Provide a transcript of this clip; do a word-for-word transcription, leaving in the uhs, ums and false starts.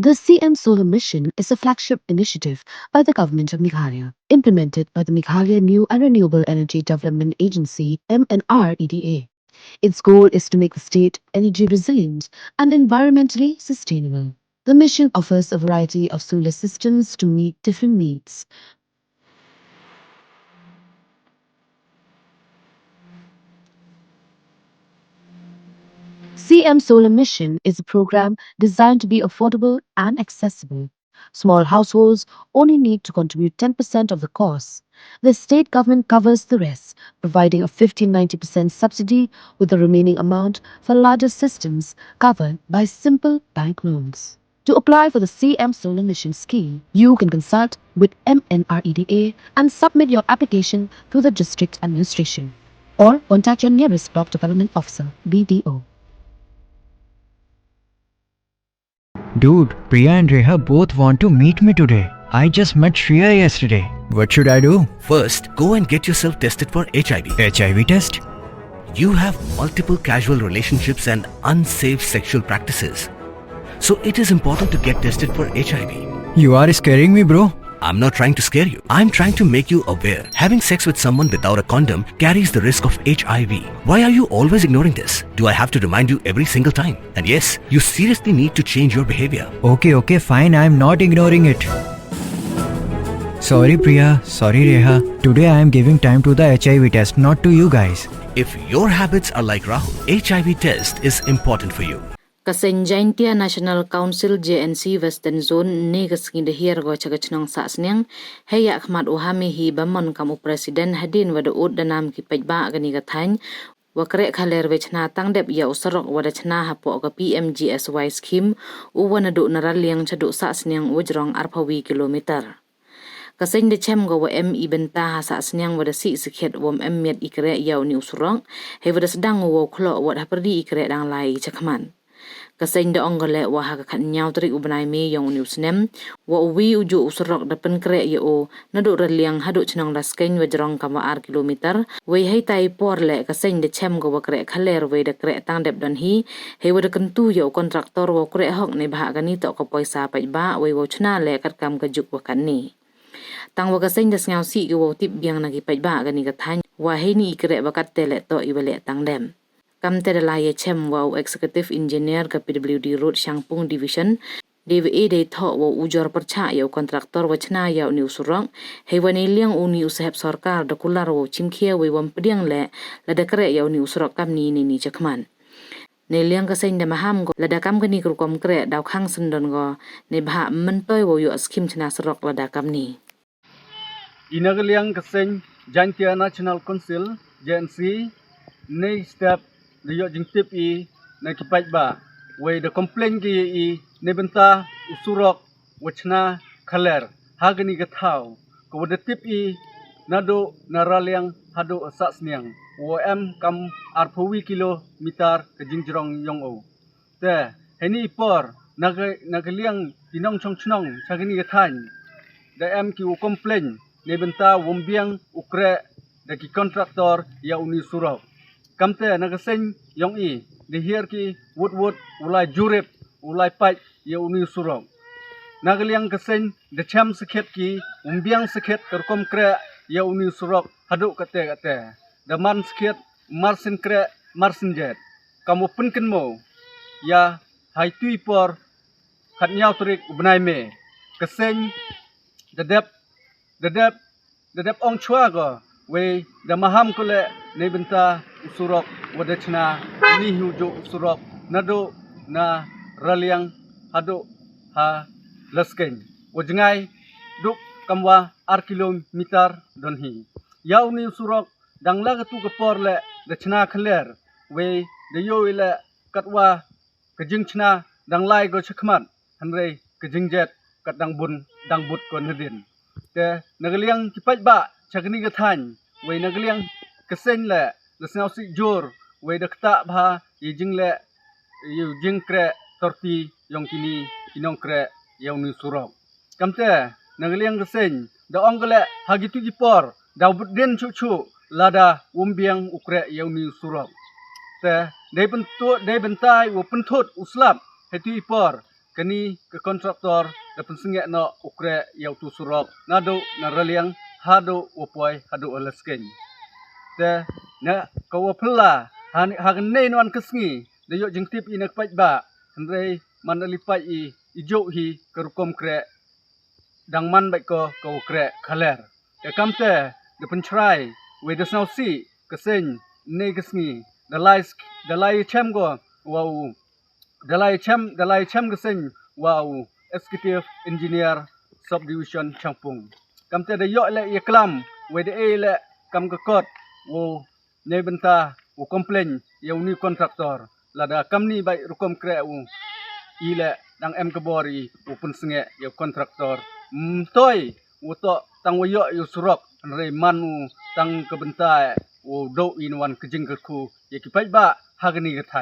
The C M Solar Mission is a flagship initiative by the Government of Meghalaya, implemented by the Meghalaya New and Renewable Energy Development Agency, M N R E D A. Its goal is to make the state energy resilient and environmentally sustainable. The mission offers a variety of solar systems to meet different needs. C M Solar Mission is a program designed to be affordable and accessible. Small households only need to contribute ten percent of the cost. The state government covers the rest, providing a fifty ninety percent subsidy, with the remaining amount for larger systems covered by simple bank loans. To apply for the C M Solar Mission scheme, you can consult with M N R E D A and submit your application to the district administration, or contact your nearest block development officer, B D O. Dude, Priya and Reha both want to meet me today. I just met Shreya yesterday. What should I do? First, go and get yourself tested for H I V. H I V test? You have multiple casual relationships and unsafe sexual practices. So it is important to get tested for H I V. You are scaring me, bro. I'm not trying to scare you. I'm trying to make you aware. Having sex with someone without a condom carries the risk of H I V. Why are you always ignoring this? Do I have to remind you every single time? And yes, you seriously need to change your behavior. Okay, okay, fine. I'm not ignoring it. Sorry, Priya. Sorry, Reha. Today I am giving time to the H I V test, not to you guys. If your habits are like Rahul, H I V test is important for you. Ka seng Jaintia National Council, J N C, Western Zone, ne ka sngi da hiar ko cha ka chnong Sahsniang, hei ya khmat u hame hi ba mon kam u president hadien wa da ud da nam ki paidbah kani ka thain, wa kreh khaler wei chna tang dep ya u surok wa da chna hapoh ka P M G S Y scheme, u wa naduh Naraliang chaduh Sahsniang wa jrong arphawi kilometer. Ka seng da chem ko wa em i bynta ha Sahsniang wa da sih sakhiat wa em miat i kreh ya uni u surok, hei wa da sdang u wow khloh wat hapyrdi i kreh dang lai i chakhmat. Ka seng da ong ko leh wa ha ka khatñiaw tarik u bnai May yong uni u snem, wa uwi u juh u surok da pynkreh ya u, naduh Raliang haduh chnong Laskeiñ wa jrong kam wa ar kilometer, wei hei tai por leh ka seng da chem ko wa kreh khaler wei da kreh tang dep don hi, hei wa da kyntu ya u kontraktor wow kreh hok neibhah kani toh ka poisa paidbah wei wow chna leh katkam ka juk wa katni. Tang wa ka seng da sñiaw sih ki wow tip biang na ki paidbah kani ka thain, wa heini i kreh wa katte leh toh i wa leh tang dep. Kamte da lai ya chem wa u Executive Engineer ka P W D Road Shangpung Division, dei wa e dei thoh wa u ujor pyrchah ya u kontraktor wa chna ya uni u surok, hei wa nei liang uni u sahep sorkar da kular wow chimkhia wei wam pdiang leh, lada kreh ya uni u surok kamni neini chakhmat. Nei liang ka seng da maham ko, lada kam kani ka rukom kreh daw khang syndon ko, neibhah myntoi wow yoh scheme chna surok lada kamni. I na ka liang ka seng Jaintia National Council, J N C, nei step da yoh jingtip i na ki paidbah, wei da complain ki ya i neibynta u surok wa chna khaler ha kani ka thaw, ka wa da tip i naduh Naraliang haduh Sahsniang, wa em kam arphawi kilometer ka jingjrong yong u. Te, heini i por, na ka, na ka liang ki nongchong chnong cha kani ka thain, da em ki u complain neibynta wam biang u kreh da ki kontraktor ya uni u surok. Kamte na ka seng yong i, da hiar ki wut wut u lai jurip, u lai pait ya uni u surok. Na ka liang ka seng da chem sakhiat ki, wam biang sakhiat ka rukom kreh ya uni u surok haduh katte katte. Da man sakhiat, mar sien kreh, mar sien jet. Kam wa pynkynmaw ya, ha itu i por, khatñiaw tarik u bnai May, ka seng da dep, da dep, da dep ong chwa ko, wei da maham ko leh neibynta u surok wa da chna, uni hi u juh u surok naduh Naraliang haduh ha Laskeiñ, wa jngai duh kam wa ar kilometer don hi. Ya uni u surok, dang la katu ka por leh da chna khaler, wei da yoh i leh katwa ka jingchna dang lai ko chakhmat, hynrei ka jingjet kat dang bun, dang bud ko nadien. Te na ka liang ki paidbah cha kani ka thain, wei na ka liang ka seng leh, da sñiaw sih jur, wei da ktah bha i jingleh, i jingkreh torti yong kini ki nongkreh ya uni u surok. Kamte, na ka liang ka seng da ong ko leh ha kitu ki por daw bud dien chuh chuh lada wam biang u kreh ya uni u surok. Te, dei pyntu, dei bynta i wa pynthut u slap ha itu i por, kani ka contractor da pynsangeh noh u kreh ya utu surok naduh na Raliang haduh wa poi haduh Laskein. Te na ka wa phylla ha, ha kane wan ka sngi da yoh jingtip i na ka paidbah, hynrei man da li pait i, i jooh hi ka rukom kreh dang man bait ko ka wa kreh khaler. Te kamte da pynchrai wei da sngewsih ka seng ynne ka sngi, da lai, da lai chem ko wa u, da lai chem, da lai chem ka seng wa u Executive Engineer Subdivision Changpung. Kamte da yoh leh ya klam wei da e leh kam ka kot wow neibynta wow complain ya uni contractor. Lada kamni bait rukom kreh u, i leh dang em ka bor i wow pynsangeh ya u contractor. Mtoi wow toh tang wa yoh ya u surok, hynrei man u tang ka bynta wow dooh i na wan ka jingkyrkhu ya ki paidbah ha kani ka thaiñ.